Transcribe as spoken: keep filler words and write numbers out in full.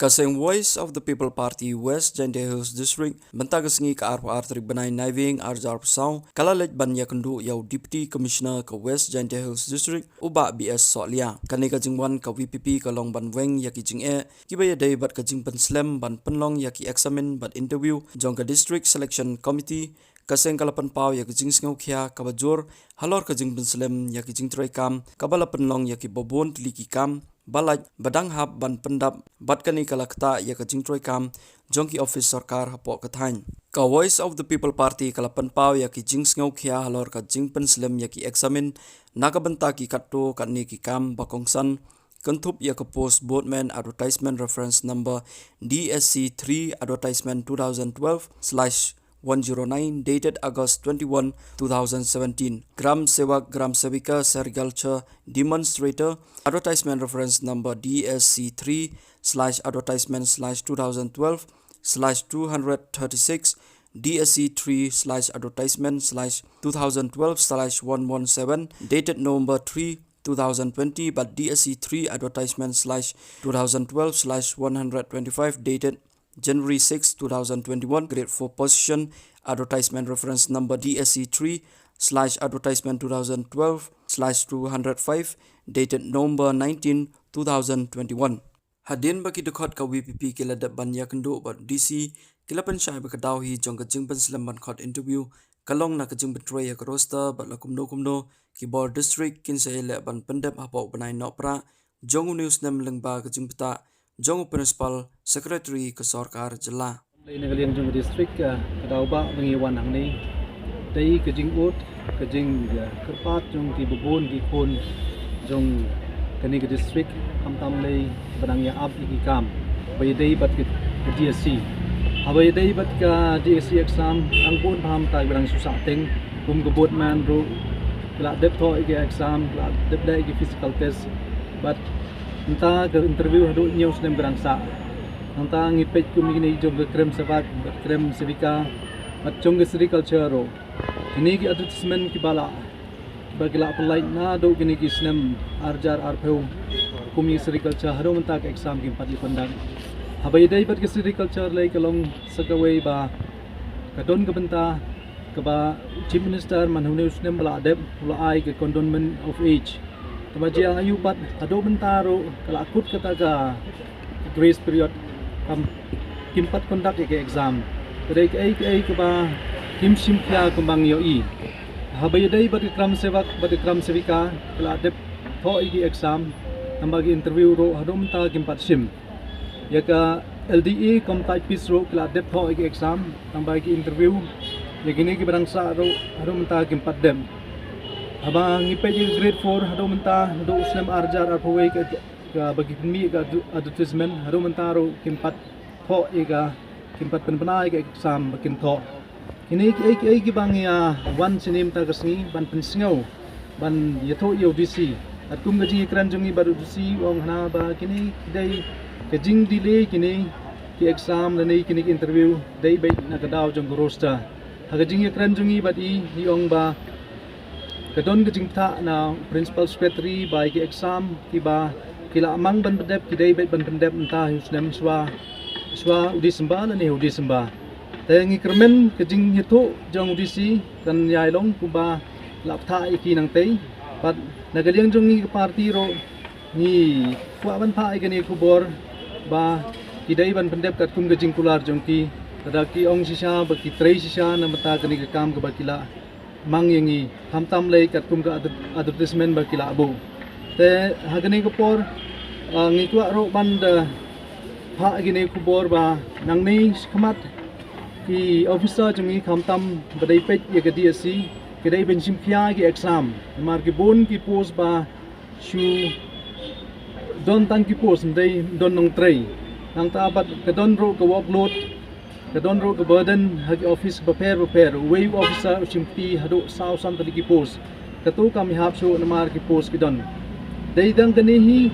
Ka seng Voice of the People Party West Jaintia Hills District, mynta ka sngi ka arphew ar tarik bnai Naiwieng arhajar arphew saw, ka la leit ban ïakynduh ïa u Deputy Commissioner ka West Jaintia Hills District, u Bah B S Sohliya. Kane ka jingwan ka V P P ka long ban weng ïa ki jingeh kiba ïadei bad ka jingpynslem ban pynlong ïa ki eksamin bad interview jong ka District Selection Committee. Ka seng ka la pynpaw ïa ka jingsngewkhia kaba jur halor ka jingpynslem ïa ki jingtrei kam kaba la pynlong ïa kiba bun tylli ki kam ba lait ba dang hap ban pyndap, bad kane ka la ktah ïa ka jingtrei kam jong ki ophis sorkar hapoh ka thaiñ. Ka Voice of the People Party ka la pynpaw ïa ki jingsngewkhia halor ka jingpynslem ïa ki eksamin na ka bynta ki katto katne ki kam ba kongsan, kynthup ïa ka post boardman, advertisement reference number D S C three, advertisement two thousand twelve slash one zero nine, dated August twenty-one, two thousand seventeen. Gram Sevak, Gram Sevika, Sericulture Demonstrator, advertisement reference number D S C three slash advertisement slash two thousand twelve slash two hundred thirty-six, D S C three slash advertisement slash two thousand twelve slash one one seven, dated November three, two thousand twenty, but D S C three advertisement slash two thousand twelve slash one hundred twenty-five, dated January sixth, two thousand twenty-one, grade four position, advertisement reference number D S C three slash advertisement two thousand twelve slash two hundred five, dated November nineteen, two thousand twenty-one. Hadien ba ki dkhot ka V P P ki la dep ban ïakynduh bad D C, ki la pynshai ba ka daw hi jong ka jingpynslem ban khot interview ka long na ka jingpyntrei ïa ka roster, bad la kumno kumno ki bor district kin sa ïaleh ban pyndep hapoh u bnai Nohprah jong une u snem lyngba ka jingbthah jong u Principal Secretary ka sorkar jylla. Lei na ka liang jong ka district, ka, ka daw ba ngi wan hangne dei ka jingud, ka jing, ka, kyrpad jong kiba bun ki khun jong kane ka district, khamtam lei ba dang ïa ap ïa ki kam ba ïadei bad ka, ka D S C. Haba ïadei bad ka D S C exam, dang bun bha mynta kiba dang shu sah teng, kum ka boardman ruh ki la dep thoh ïa ki exam, ki la dep leh ïa ki physical test. Bad mynta ka interview haduh hynñiew snem ka dang sah. Nangta ngi peit kum kine jong ka Gram Sevak bad Gram Sevika bad jong ka Sericulture ruh. Kine ki advertisement kiba la, kiba ki la pynlait naduh kine ki snem arhajar arphew, kum ïa Sericulture haduh mynta ka exam kim pat ïa conduct. Haba ïadei bad ka Sericulture lei ka long sa kawei ba ka don ka bynta kaba Chief Minister man ha une u snem ba la dep u la ai ka Cantonment of Age. Tangba jia aiu pat haduh mynta ruh ka la kut kata ka grace period, kam, kim pat conduct ïa ka exam. Ka dei kaei kaei kaba kim shim khia kumba ngi ïohi. Haba ïadei bad ka Gram Sevak bad ka Gram Sevika, ka la dep thoh ïa ki exam, tangba ki interview ruh haduh mynta kim pat shim. Ïa ka L D A kum typist ruh ki la dep thoh ïa ki exam, tangba ki interview ïa kine kiba dang sah ruh haduh mynta kim pat dep. Haba ngi peit ïa ka grade four haduh mynta, haduh u snem arhajar arphew wei ka, kaba ki pynmih ka adver-, advertisement, haduh mynta ruh kim pat thoh ïa ka, kim pat pynbna ïa ka exam ba kin thoh. Kine kiei kiei kiba ngi ïa wan shane mynta ka sngi ban pynsngew, ban ïathuh ïa u D C. Katkum ka jingïakren jong ngi bad u D C, u ong hana ba kine ki dei ka jingdelay kine ki exam lane kine ki interview dei beit na ka daw jong ka roster. Ha ka jingïakren jong ngi bad i, i ong ba ka don ka jingthah na u Principal Secretary ba ïa ki exam kiba ki la mang ban pyndep ki dei beit ban pyndep mynta ha u snem shuwa, shuwa u December lane ha u December. Te ngi kyrmen ka jingïathuh jong u D C kan ïai long kumba la bthah ïa ki nangtei. Bad na ka liang jong ngi ka party ruh ngi kwah ban phah ïa kane ka khubor ba ki dei ban pyndep katkum ka jingkular jong ki. Lada ki ong shisha ba ki trei shisha na bynta kane ka kam kaba ki la mang ïa ngi, khamtam lei katkum ka adver-, advertisement ba ki la buh. Te ha kane ka por, ah, ngi kwah ruh ban da phah ïa kane ka khubor ba nangne shakhmat ki officer jong ngi khamtam ba dei peit ïa ka D S C, ki dei ban shim khia ïa ki exam. Namar ki bun ki post ba shu don tang ki post, ym dei don nongtrei. Nangta pat ka don ruh ka workload, ka don ruh ka burden ha ki office bapher bapher. Uwei u officer u shim kti haduh saw san tylli ki post. Kato kam ïahap shuh namar ki post ki don. Dei tang kane hi